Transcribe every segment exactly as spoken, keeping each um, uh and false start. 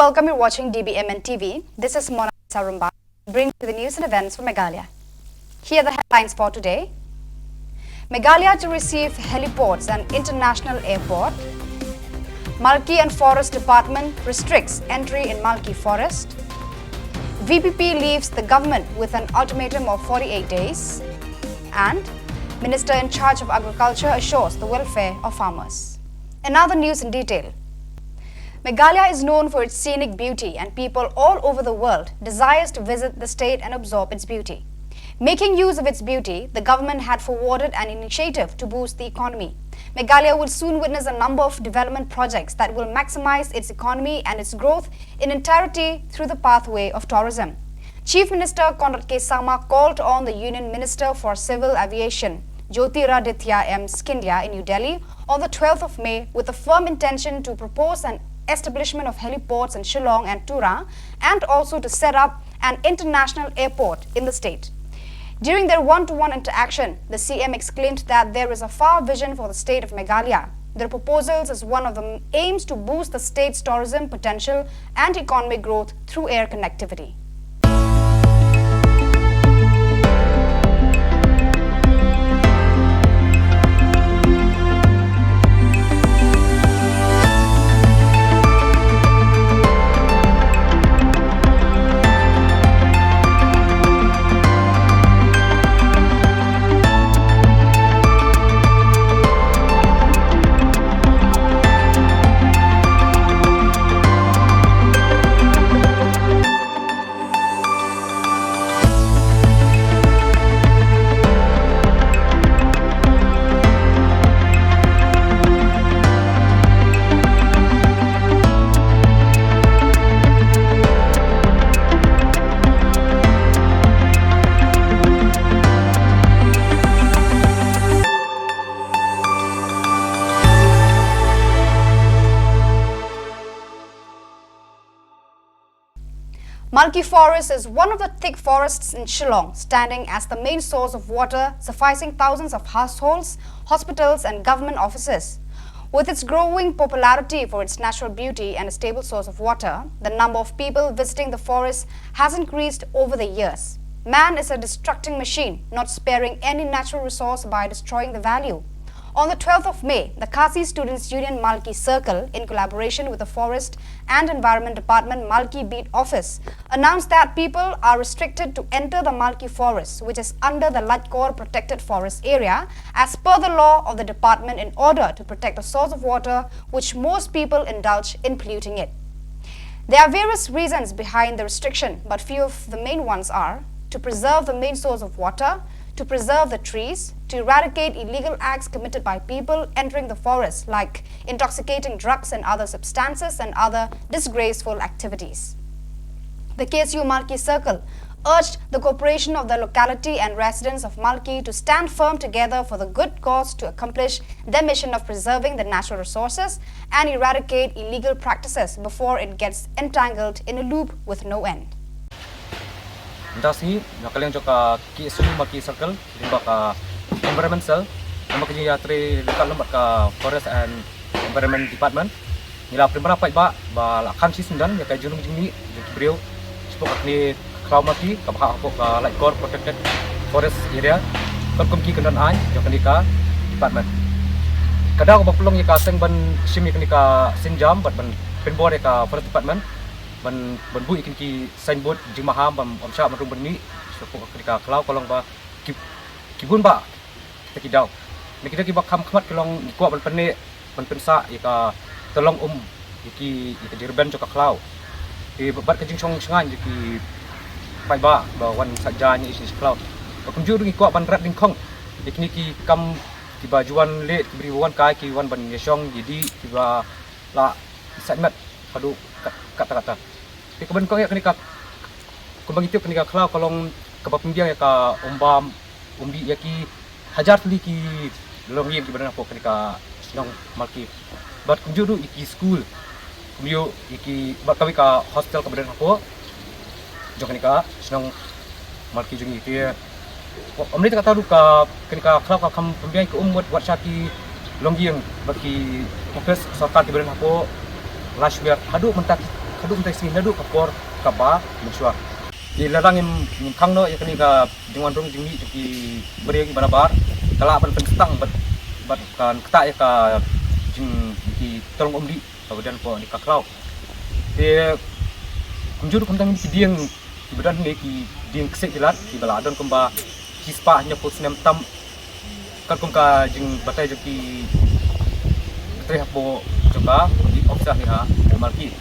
Welcome, you're watching D B M N T V. This is Mona Sarumba, bringing you the news and events for Meghalaya. Here are the headlines for today. Meghalaya to receive heliports and international airport. Malki and Forest Department restricts entry in Malki Forest. V P P leaves the government with an ultimatum of forty-eight days. And Minister in charge of Agriculture assures the welfare of farmers. And now the news in detail. Meghalaya is known for its scenic beauty, and people all over the world desires to visit the state and absorb its beauty. Making use of its beauty, the government had forwarded an initiative to boost the economy. Meghalaya will soon witness a number of development projects that will maximize its economy and its growth in entirety through the pathway of tourism. Chief Minister Conrad K Sangma called on the Union Minister for Civil Aviation, Jyotiraditya M Scindia, in New Delhi on the twelfth of May with a firm intention to propose an establishment of heliports in Shillong and Tura, and also to set up an international airport in the state. During their one-to-one interaction, the C M exclaimed that there is a far vision for the state of Meghalaya. Their proposals is one of the aims to boost the state's tourism potential and economic growth through air connectivity. Malki Forest is one of the thick forests in Shillong, standing as the main source of water, sufficing thousands of households, hospitals, and government offices. With its growing popularity for its natural beauty and a stable source of water, the number of people visiting the forest has increased over the years. Man is a destructing machine, not sparing any natural resource by destroying the value. On the twelfth of May, the Khasi Students' Union Malki Circle, in collaboration with the Forest and Environment Department Malki Beat Office, announced that people are restricted to enter the Malki Forest, which is under the Laitkor Protected Forest Area, as per the law of the department, in order to protect the source of water which most people indulge in polluting it. There are various reasons behind the restriction, but few of the main ones are to preserve the main source of water, to preserve the trees, to eradicate illegal acts committed by people entering the forest, like intoxicating drugs and other substances and other disgraceful activities. The K S U Malki Circle urged the cooperation of the locality and residents of Malki to stand firm together for the good cause to accomplish their mission of preserving the natural resources and eradicate illegal practices before it gets entangled in a loop with no end. Mynta sngi, na ka liang jong ka K S U Malki Circle, lyngba ka Environment Cell, namar ka jingïatrei ryngkat lem bad ka Forest and Environment Department, ngi la pynbna paidbah ba la khang shi syndon ïa ka jingrung jingmih jong ki briew shapoh kane ka khlaw Malki kaba hap hapoh ka Laitkor Protected Forest Area, katkum ki kyndon aiñ jong kane ka department. Ka daw kaba pynlong ïa ka seng ban shim ïa kane ka sienjam bad ban pynbor ïa ka Forest Department ban, ban buh ïa kine ki signboard jingmaham ban ym shah ban rung ban mih shapoh kane ka khlaw, ka long ba ki, ki bun bah kita ki daw. Na ki daw kiba kham khmat ki long ngi kwah ban pynneh, ban pynsah ïa ka tyllong um ïa ki, ïa ka jingrben jong ka khlaw. Te bad ka jingshong shngaiñ jong ki paidbah ba wan sah jaiñ ïa shi khlaw. Bad kumjuh ruh ngi kwah ban rat dyngkhong ïa kine ki kam kiba ju wan leh, ki briew ba wan kai ki wan ban ïashong ïadih, kiba la sah met haduh kat, katta katta. Te kaba nyngkong ïa kane ka, kumba ngi tip kane ka khlaw ka long kaba pynbiang ïa ka umbam umbih ïa ki hajar tylli ki longïing kiba don hapoh kane ka shnong Malki. Bad kumjuh ruh ïa ki skul, kumjuh ïa ki, bad kawei ka hostel kaba don hapoh jong kane ka shnong Malki jong ngi. Te ym dei tang katta ruh, ka, kane ka khlaw ka kham pynbiang ïa ka um wat, wat sha ki longïing bad ki ophis sorkar kiba don hapoh Lashmer. Haduh mynta ki, Haduh mynta ka sngi, naduh ka por kaba mynshuwa. Te lada ngim, ngim khang noh ïa kane ka jingwan rung jingmih jong ki briew kiba nabar, ka lah ban pynsdang bad, bad kan ktah ïa ka jing, ki tyllong umdih kaba don hapoh kane ka khlaw. Te kumjuh kumjuh ki dieng kiba don hangne, ki dieng ksiej dilat kiba la don kumba shispah hynñiewphew snem tam, katkum ka jingbatai jong ki trei hapoh jong ka officer hangne ha Malki.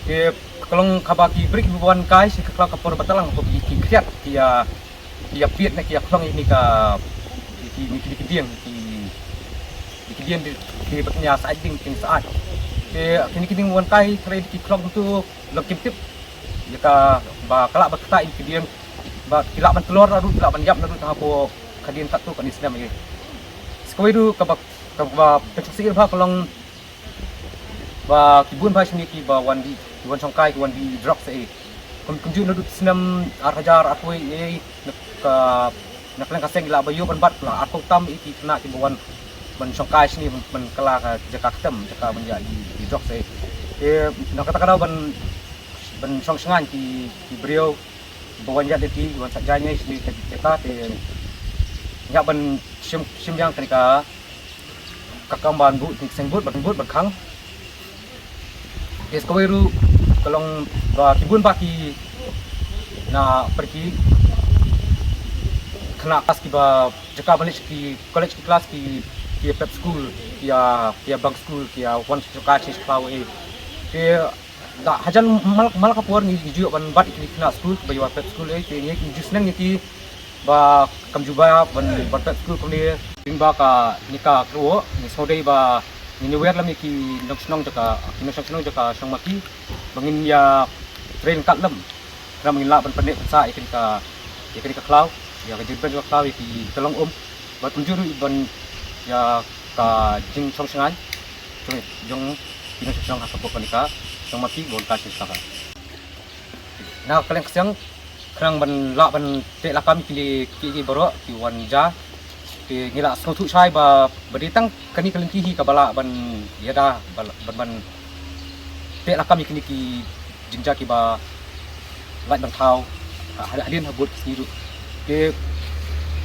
Te ka long kaba ki briew kiba wan kai sha ka khlaw ka por ba tlang, hapoh ki, ki khriat ki ïa, ki ïa piet ne ki ïa khlong ïa kine ka, ki, ki, ki dieng, ki, ki dieng kiba tang ïa syaid ding, ki syaid. Te kine ki dieng wan kai, hynrei ki khlong tu lok kim tip ïa kaba ka lah ban ktah ïa ki dieng, ba ki lah ban tlot naduh, ki lah ban ïap naduh tang hapoh ka dieng katto katne snem ïa. Sa kawei ruh kaba, kaba pynshongshit bha ka long ba ki bun bha shane kiba wan die, ki wan shongkai, ki wan die drugs ïa. Kum, kumjuh naduh snem ar hajar arphew ïa, na ka, na ka liang ka seng la ba ïoh ban bat la arphew tam ïa ki khynnah kiba wan ban shongkai shane, ban, ban kylla ka jaka ktem, jaka ban ïa die, die drugs ïa. Te na kata ka daw ban, ban shong shngaiñ ki, ki briew ba wan ïaid lynti, wan sah jaiñ ïa shane ka jaka, te ïa ban shim, shim biang kane ka, ka kam ban buh, te seng buh, ban buh, ban khang. Te sa kawei ruh ka long ba ki bun bha ki na pyrki khynnah klas kiba jaka ban leit ki college ki klas ki, ki ïa pep skul, ki ïa, ki ïa bang skul, ki ïa wan sha ka shi khlaw ïa. Te da hajan mal, mal ka por ngi ju ïoh ban bat ïa ki khynnah skul kiba ïa pep skul ïa, te ngi ju sneng ïa ki ba kam ju ba ban, ban pep skul kumne. Lyngba kane ka kyrwoh ngi sngewdei ba ngin ïa wer lem ïa ki nongshong shnong jong ka, ki nongshong shnong jong ka Shongmaki ba ngin ïa trei ryngkat lem, khnang ba ngin lah ban pynneh pynsah ïa kane ka, ïa kane ka khlaw, ïa ka jingpynbeit jong ka khlaw, ïa ki tyllong um, bad kumjuh ruh ban ïa ka jingshong shngaiñ jong, jong ki nongshong shnong ha ka pdeng kane ka Shongmaki ba wan kai sha kane ka. Na ka liang ka seng, khnang ban lah ban teh lakam ïa kine ki, ki baroh ki wan jia. Te ngi la sngewthuh shai ba, ba dei tang kane ka lynti hi kaba lah ban ïada, ba, ban, ban teh lakam ïa kine ki jingjia kiba lait ban thaw ha, ha, hadien ha bud ki sngi ruh. Te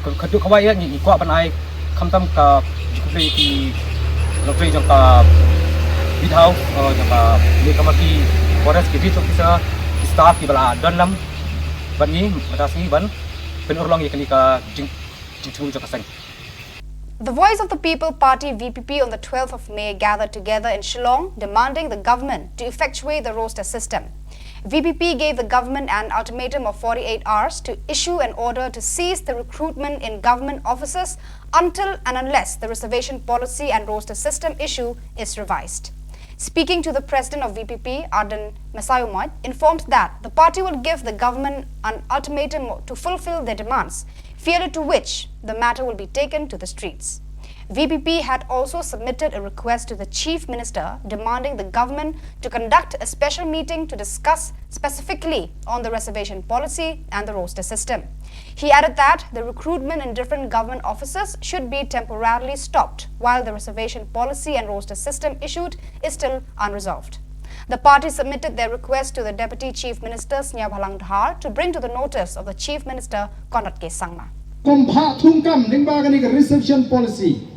ka, ka duk kawei ïa ngi, ngi kwah ban ai khamtam ka jingkhublei ïa ki nongtrei jong ka Beat House, eh, jong ka Shongmaki Forest, ki beat officer, ki staff kiba la don lem bad ngi mynta ka sngi ban pynurlong ïa kane ka jing, jingthmu jong ka seng. The Voice of the People Party, V P P, on the twelfth of May gathered together in Shillong, demanding the government to effectuate the roster system. V P P gave the government an ultimatum of forty-eight hours to issue an order to cease the recruitment in government offices until and unless the reservation policy and roster system issue is revised. Speaking to the president of V P P, Ardent Messiah Moit informed that the party will give the government an ultimatum to fulfill their demands, failure to which the matter will be taken to the streets. V P P had also submitted a request to the Chief Minister demanding the government to conduct a special meeting to discuss specifically on the reservation policy and the roster system. He added that the recruitment in different government offices should be temporarily stopped while the reservation policy and roster system issued is still unresolved. The party submitted their request to the Deputy Chief Minister Sniawbhalang Dhar to bring to the notice of the Chief Minister Conrad K Sangma. Kum ba thung kam lyngba kane ka reservation policy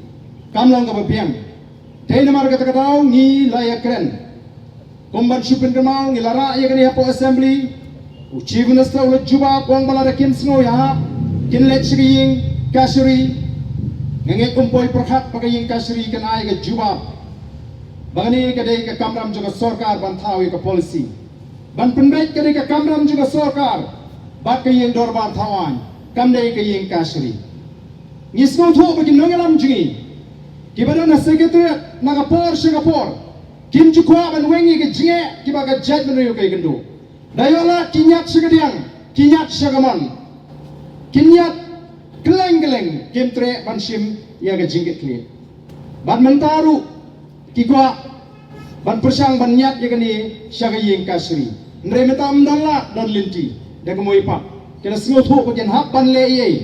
kam long kaba biang. Te namar kata ka daw ngi la ïakren. Kum ban shu pynkynmaw ngi la rah ïa kane hapoh assembly. U Chief Minister u la jubab, u ong ba lada kim sngew ïahap kin leit sha ka ïing kashari. Nga ngeit um poi pyrkhat ba ka ïing kashari kan ai ka jubab. Ba kane ka dei ka kamram jong ka sorkar ban thaw ïa ka policy. Ban pynbeit ka dei ka kamram jong ka sorkar bad ka ïing dorbar thaw aiñ, kam dei ka ïing kashari. Ngi sngewthuh ba ki nongïalam jong ngi kiba don ha secretariat na ka por sha ka por kim ju kwah ban weng ïa ka jingeh kiba ka jaitbynriew ka ïakynduh. Da ïoh lad ki ñiad sha ka diang, ki ñiad sha ka mon, ki ñiad kylleng kylleng, kim treh ban shim ïa ka jingkitkhlieh. Bad mynta ruh ki kwah ban pyrshang ban ñiad ïa kane sha ka ïing kashari. Hynrei mynta ym don lad, don lynti. Da kumno pat ki la sngewthuh ba kin hap ban leh ei ei,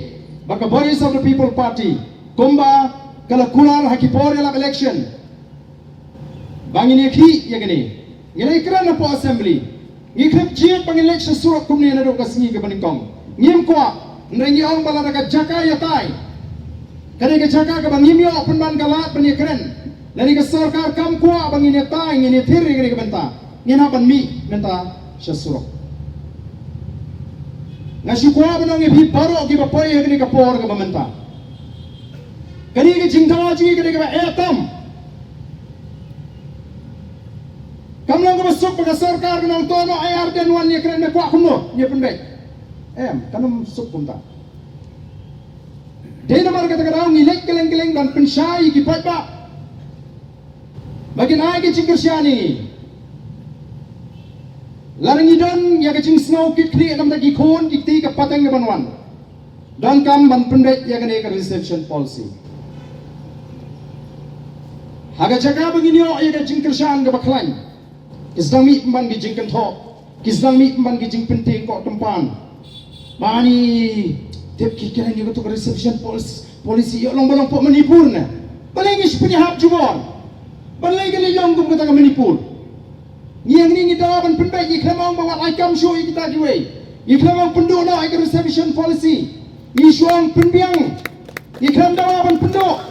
ba ka Voice of the People Party, kumba ka la kular ha ki por ïalap election, ba ngin ïakhih ïa kane. Ngi la ïakren hapoh assembly. Ngi khlem jied ba ngin leit sha surok kumne naduh ka sngi kaba nyngkong. Ngim kwah, hynrei ngi ong ba lada ka jaka ïatai, ka dei ka jaka kaba ngim ïoh pynban ka lad ban ïakren, lane ka sorkar kam kwah ba ngin ïatai, ngin ïathir ïa kane ka bynta, ngin hap ban mih mynta sha surok. Nga shu kwah ban ong ïa phi baroh kiba poi ha kane ka por kaba mynta, kane ka jingdawa jong ngi ka dei kaba eh tam. Kam long kaba suk ba ka sorkar kan ong to noh ai Ardent wan ïakren, me kwah kumno, ïa pynbeit. Em, kan ym suk kumta. Dei namar kata ka daw ngi leit kylleng kylleng ban pynshai ïa ki paidbah ba kin ai ka jingkyrshan ïa ngi. Lada ngi don ïa ka jingsngew kit khlieh namar ki khun ki kti ka pateng ka ban wan, donkam ban pynbeit ïa kane ka reservation policy. Ha ka jaka ba ngin ïoh ïa ka jingkyrshan kaba khlaiñ, ki sdang mih pynban ki jingkynthoh, ki sdang mih pynban ki jingpyntieng koh tympan. Ba ani tip ki kren ïa kato ka reservation policy, policy ïoh long ba long poh Manipur ne. Balei ngi shu pynïahap jubor? Balei ka lei long kum kata ka Manipur? Ngi hangne ngi dawa ban pynbeit, ngi khlem ong ba wat ai kam shuh ïa kita kiwei. Ngi khlem ong pynduh noh ïa ka reservation policy. Ngi shu ong pynbiang. Ngi khlem dawa ban pynduh.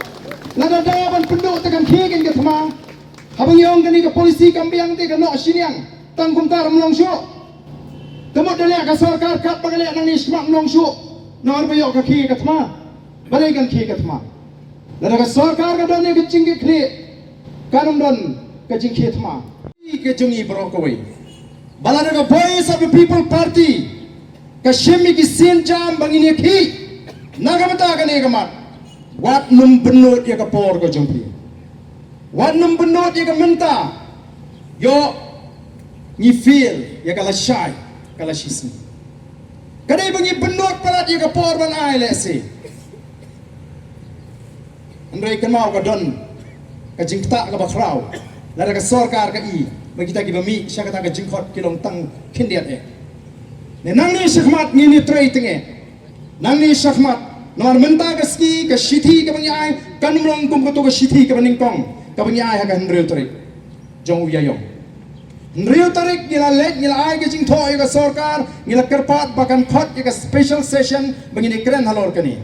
Lada dawa ban pynduh te kan khie kein ka thma. Haba ngi ong kane ka policy kam biang te ka noh shiliang. Tang kumta ruh ym long shuh. Ka mut da leh ka sorkar katba ka leh nangne shakhmat ym long shuh. Namar ba ïoh ka khie ka thma. Balei kan khie ka thma? Lada ka sorkar ka don ïa ka jingkitkhlieh, kan ym don ka jingkhie thma. Ka jong ngi baroh kawei, ba lada ka Voice of the People Party ka shim ïa ki sienjam ba ngin ïakhih na ka bynta kane ka mat, wat nym bynnud ïa ka por ka jong phi. Wat nym bynnud ïa ka mynta. Ïoh ngi feel ïa ka lashai, ka lashisngi. Ka dei ba ngi bynnud palat ïa ka por ban ai lehse. Hynrei kynmaw ka don ka jingktah kaba khraw. Lada ka sorkar ka i ba kita kiba mih sha kata ka jingkhot ki long tang khyndiat eh. Ne nangne shakhmat ngin ïatrei teng eh. Nangne shakhmat, namar mynta ka sngi ka shithi kaba ngi ai kan ym long kum kato ka shithi kaba nyngkong kaba ngi ai ha ka hynriew tarik jong u Ïaïong. Hynriew tarik ngi la leit, ngi la ai ka jingthoh ïa ka sorkar, ngi la kyrpad ba kan khot ïa ka special session ba ngin ïakren halor kane.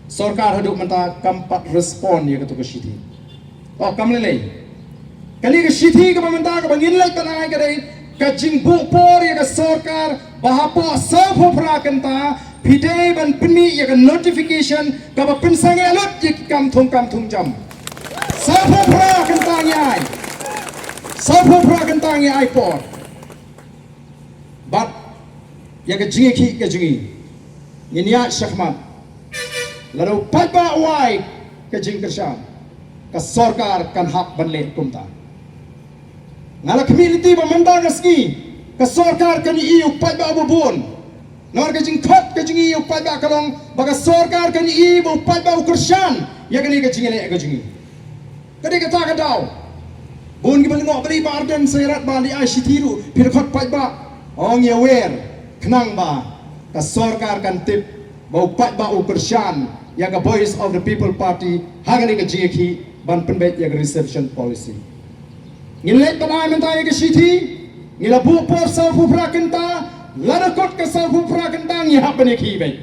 Sorkar haduh mynta kam pat respond ïa kato ka shithi. Oh, kam lei lei. Kane ka shithi kaba mynta kaba ngin leit ban ai ka dei ka jingbuh por ïa ka sorkar ba hapoh sawphew phra kynta phi dei ban pynmih ïa ka notification kaba pynsangeh lut ïa ki kam thung kam thung jam. Sawphew phra kynta ngi ai. Sawphew phra kynta ngi ai por. Bad ïa ka jingïakhih ka jong ngi, ngin ïaid shakhmat. Lada u paidbah u ai ka jingkyrshan, ka sorkar kan hap ban leh kumta. Nga la khmih lynti ba mynta ka sngi ka sorkar kan ïohi ïa u paidbah uba bun. Namar ka jingkhot ka jong ngi ïa u paidbah ka long ba ka sorkar kan ïohi ba u paidbah u kyrshan ïa kane ka jingïaleh ka jong ngi. Ka dei kata ka daw. Bun kiba lyngngoh, balei Bah Ardent sa ïarap ba leit ai shithi ruh, phi da khot paidbah? Ong ïa wer, khnang ba ka sorkar kan tip ba u paidbah u kyrshan ïa ka Voice of the People Party ha kane ka jingïakhih ban pynbeit ïa ka reservation policy. Ngin leit ban ai mynta ïa ka shithi, ngi la buh por sawphew phra kynta, lada kut ka sawphew phra kynta ngi hap ban ïakhih beit.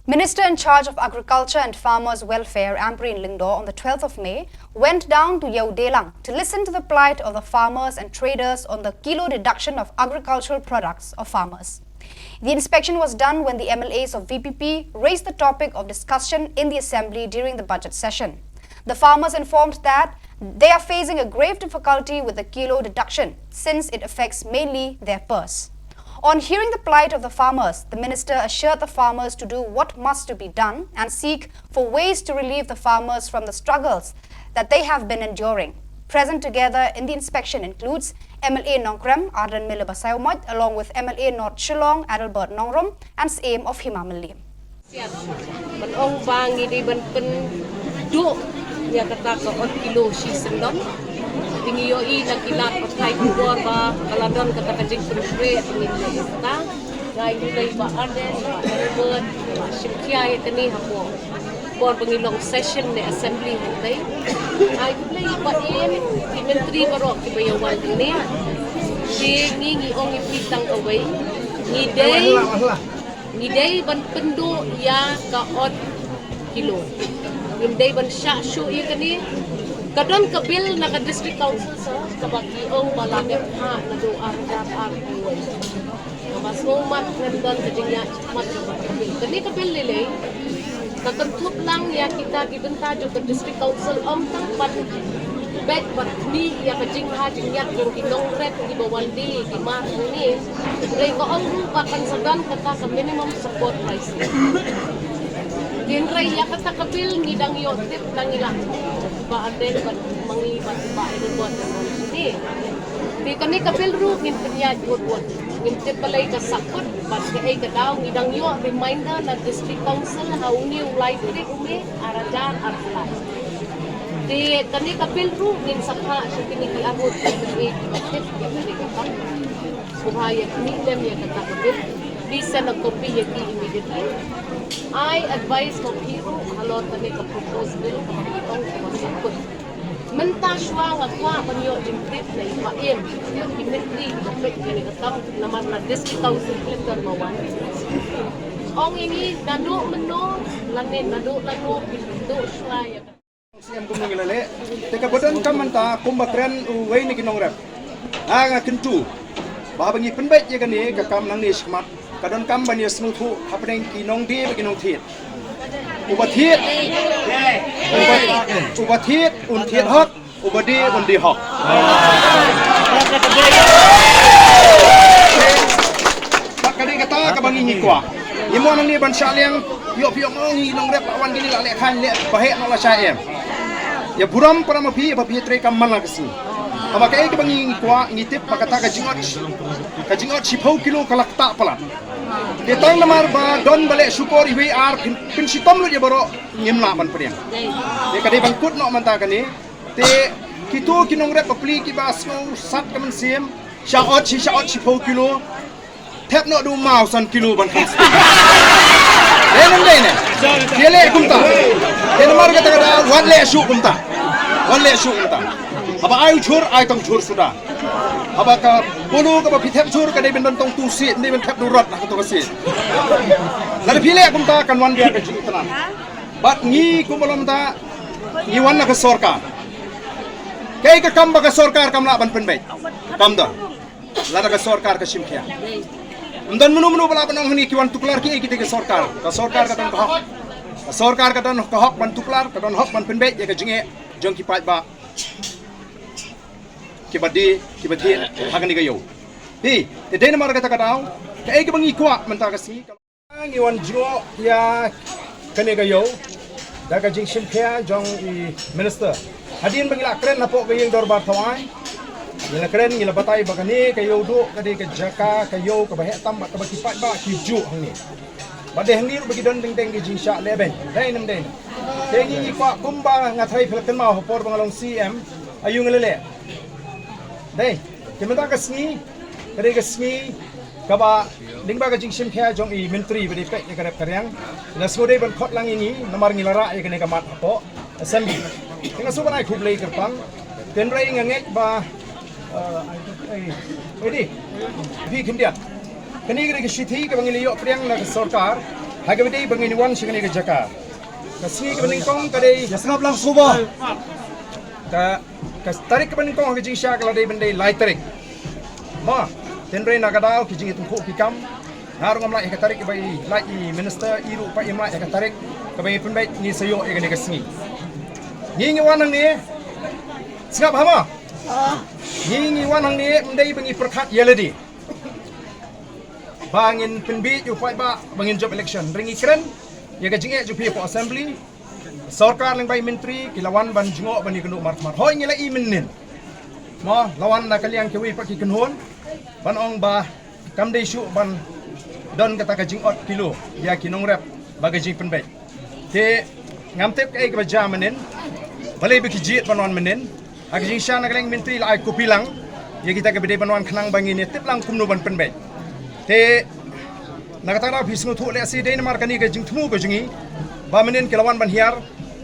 Minister in charge of Agriculture and Farmers Welfare, Ampareen Lyngdoh, on the twelfth of May, went down to Yawdelang to listen to the plight of the farmers and traders on the kilo deduction of agricultural products of farmers. The inspection was done when the M L As of V P P raised the topic of discussion in the assembly during the budget session. The farmers informed that they are facing a grave difficulty with the kilo deduction since it affects mainly their purse. On hearing the plight of the farmers, the minister assured the farmers to do what must to be done and seek for ways to relieve the farmers from the struggles that they have been enduring. Present together in the inspection includes M L A Nongkrem, Ardent Miller Basaiawmoit, along with M L A North Shillong, Adelbert Nongrum, and Syiem of Hima Mylliem. Ban ong ba ngi dei ban pynduh ïa kata ka ot kilo shi syndon. Te ngi ïohi na ki lad pathai khubor ba ka la don kata ka jingpynkreh ba ngin leh ïa kata. Nga ai khublei Bah Ardent, Bah Adelbert, ba shim khia ïa kane hapoh Por ba ngi long session ne assembly hangtei, ai khublei ïa i Bah M P, i myntri baroh kiba ïa wan hangne. Te ngi ngi ong ïa phi tang kawei, ngi dei ngi dei ban pynduh ïa ka ot kilo. Ngim dei ban shah shuh ïa kane. Ka don ka bill na ka District Council sa kaba ki ong ba la dep ha naduh ar hajar arphew. Kaba sngewmat ngan don ka jingïaid shakhmat kaba ka bill. Kane ka bill lei lei ka kynthup lang ïa kita ki bynta jong ka District Council, ym tang ban beit ban khmih ïa ka jingha jingïap jong ki nongrep kiba wan die ki mar hangne. Hynrei ka ong ruh ba kan sa don kata ka minimum support price. Hynrei ïa kata ka bill ngi dang ïoh tip, dang ïa ba aden ban mangi ban ba aden ban ni. Te kane ka bill ruh ngin pynïaid wut wut. Ngim tip balei ka sahkut bad kaei ka daw. Ngi dang ïoh reminder na District Council ha une u lai tarik u May ar hajar arphew lai. Te kane ka bill ruh ngin sa phah sha kine ki arngut kiba tip ïa kane ka kam. Sngewbha ïa khmih lem ïa kata ka bill. Please send a copy ïa ki immediately. Ai advice ma phi ruh halor kane ka proposed bill kaba ngi ong kaba sahkut. Mynta shuwa nga kwah ban ïoh jingtip na i Bah M, ïa ki myntri kiba peit kane ka kam, namar na District Council khlem don ba wan. Ong ïa ngi naduh mynno lane naduh lano phi duh shuwa ïa ka. Siem kumno ngi la leh. Te kaba donkam mynta kumba kren uwei na ki nongrep, nga nga kyntu ba haba ngi pynbeit ïa kane ka kam nangne shakhmat, ka donkam ban ïa sngewthuh hapdeng ki nongdie bad ki nongthied. Uba thied, uba, uba thied un thied hok, uba die un die hok. Bad ka dei kata kaba ngi ngi kwah. Ngi mon nangne ban shah liang, ïoh phi ïoh, ngi nongrep ba wan kine la leh khan leh ba heh noh la shah em. Ïa burom para ma phi ba phi trei kam man la ka sngi. Haba kaei kaba ngi ngi kwah, ngi tip ba kata ka jingot, ka jingot shiphew kilo ka la ktah palat. Te tang namar ba don ba leh shukor iwei ar pyn, pynshitom lut ïa baroh ngim lah ban pdiang. Te ka dei ban kut noh mynta kane. Te kito ki nongrep bapli kiba sngew sat ka mynsiem, shah ot shi, shah ot shiphew kilo. Thep noh da u maw san kilo ban kham sting. Dei ne ym dei ne? Te leh kumta. Te namar kata ka daw wat leh shuh kumta. Wat leh shuh kumta. Haba ai u jhur, ai tang jhur suda. Haba ka polo kaba phi thep jhur ka dei ban don tang tu sih, dei ban thep da u rot na kato ka sih. Lada phi leh kumta kan wan biang ka jingïatylli. Bad ngi kumba long mynta ngi wan na ka sorkar. Kaei ka kam ba ka sorkar kam lah ban pynbeit? Kam don. Lada ka sorkar ka shim khia. Ym don mano mano ba lah ban ong hangne ki wan tuklar kiei ki dei ka sorkar. Ka sorkar ka don ka hok. Ka sorkar ka don ka hok ban tuklar, ka don hok ban pynbeit ïa ka jingeh jong ki paidbah kiba die, kiba thied ha kane ka ïew. Hi, te dei namar kata ka daw, kaei kaba ngi kwah mynta ka sngi. Ngi wan jngoh ïa kane ka ïew da ka jingshim khia jong i minister. Hadien ba ngi la kren hapoh ka ïing dorbar thawai, ngi la kren, ngi la batai ba kane ka ïew duh ka dei ka jaka ka ïew kaba heh tam bad kaba ki paidbah ki juh hangne. Bad dei hangne ruh ba ki don teng teng ki jingshah lehbeiñ. Dei ne ym dei ne? Te ngi ngi kwah kumba nga tharai phi la kynmaw ha por ba nga long C M, aïu ngi la leh. Dei, te mynta ka sngi ka dei ka sngi kaba lyngba ka jingshim khia jong i myntri ba dei peit ïa ka rep ka riang, nga sngewdei ban khot lang ïa ngi namar ngi la rah ïa kane ka mat hapoh assembly. Te nga sngewbha ban ai khublei kyrpang. Hynrei nga ngeit ba, eh, eh, eh, dei, phi khyndiat. Kane ka dei ka shithi kaba ngi la ïoh pdiang na ka sorkar ha kaba dei ba ngin wan sha kane ka jaka. Ka sngi kaba nyngkong ka dei, ïa sngap lang sngewbha. Ka, ka tarik kaba nyngkong ha ka jingshisha ka la dei ban dei lai tarik. Mo, hynrei na ka daw ki jingïatyngkhuh ki kam, nga ruh ngam lah ïa ka tarik kaba i lait i minister, i ruh pat im lah ïa ka tarik kaba i pynbeit, ngi sa ïoh ïa kane ka sngi. Ngi ngi wan hangne, sngap ha mo. Ngi ngi wan hangne ym dei ba ngi pyrkhat ïa lade ba ngin pynbiej u paidbah ba ngin jop election. Hynrei ngi kren ïa ka jingeh jong phi hapoh assembly. Sorkar lyngba i myntri ki la wan ban jngoh ban ïakynduh markhmat. Hooid ngi la i mynnin. Mo, la wan na ka liang kiwei pat ki kynhun ban ong ba kam dei shuh ban don kata ka jingot kilo ïa ki nongrep ba ka jingpynbeit. Te ngam tip kaei kaba jia mynnin, balei ba ki jied ban wan mynnin. Ha ka jingshisha na ka liang myntri la ai copy lang ïa kita kiba dei ban wan khnang ba ngin ïa tip lang kumno ban pynbeit. Te na kata ka daw phi sngewthuh lehse dei namar kane ka jingthmu ka jong ngi. Ba mynnin ki la wan ban hiar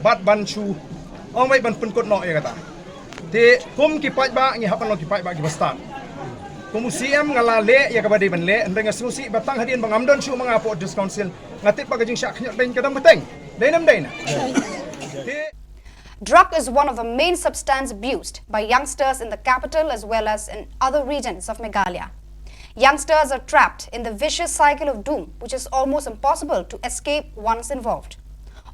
bad ban shu ong wei ban pynkut noh ïa kata. Te kum ki paidbah ngi hap ban long ki paidbah kiba stad. Kum u C M nga la leh ïa kaba dei ban leh, hynrei nga sngewsih ba tang hadien ba ngam don shuh ma nga hapoh District Council, nga tip ba ka jingshah khñiot beiñ ka dang bteng. Dei ne ym dei na? Te Drug is one of the main substance abused by youngsters in the capital as well as in other regions of Meghalaya. Youngsters are trapped in the vicious cycle of doom, which is almost impossible to escape once involved.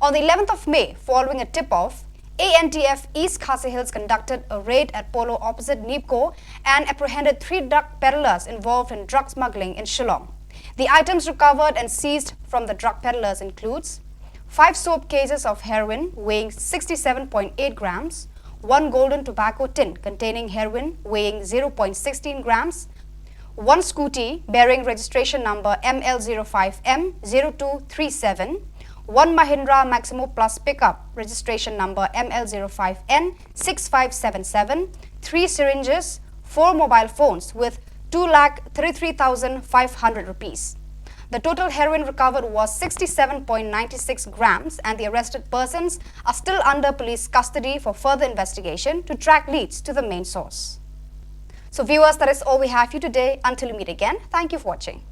On the eleventh of May, following a tip-off, A N T F East Khasi Hills conducted a raid at Polo opposite NEEPCO and apprehended three drug peddlers involved in drug smuggling in Shillong. The items recovered and seized from the drug peddlers includes five soap cases of heroin weighing sixty-seven point eight grams, one golden tobacco tin containing heroin weighing zero point sixteen grams, one scooty bearing registration number M L zero five M zero two three seven, one Mahindra Maximo Plus pickup registration number M L zero five N six five seven seven, three syringes, four mobile phones with two lakh thirty-three thousand five hundred rupees. The total heroin recovered was sixty-seven point nine six grams, and the arrested persons are still under police custody for further investigation to track leads to the main source. So viewers, that is all we have for you today. Until we meet again, thank you for watching.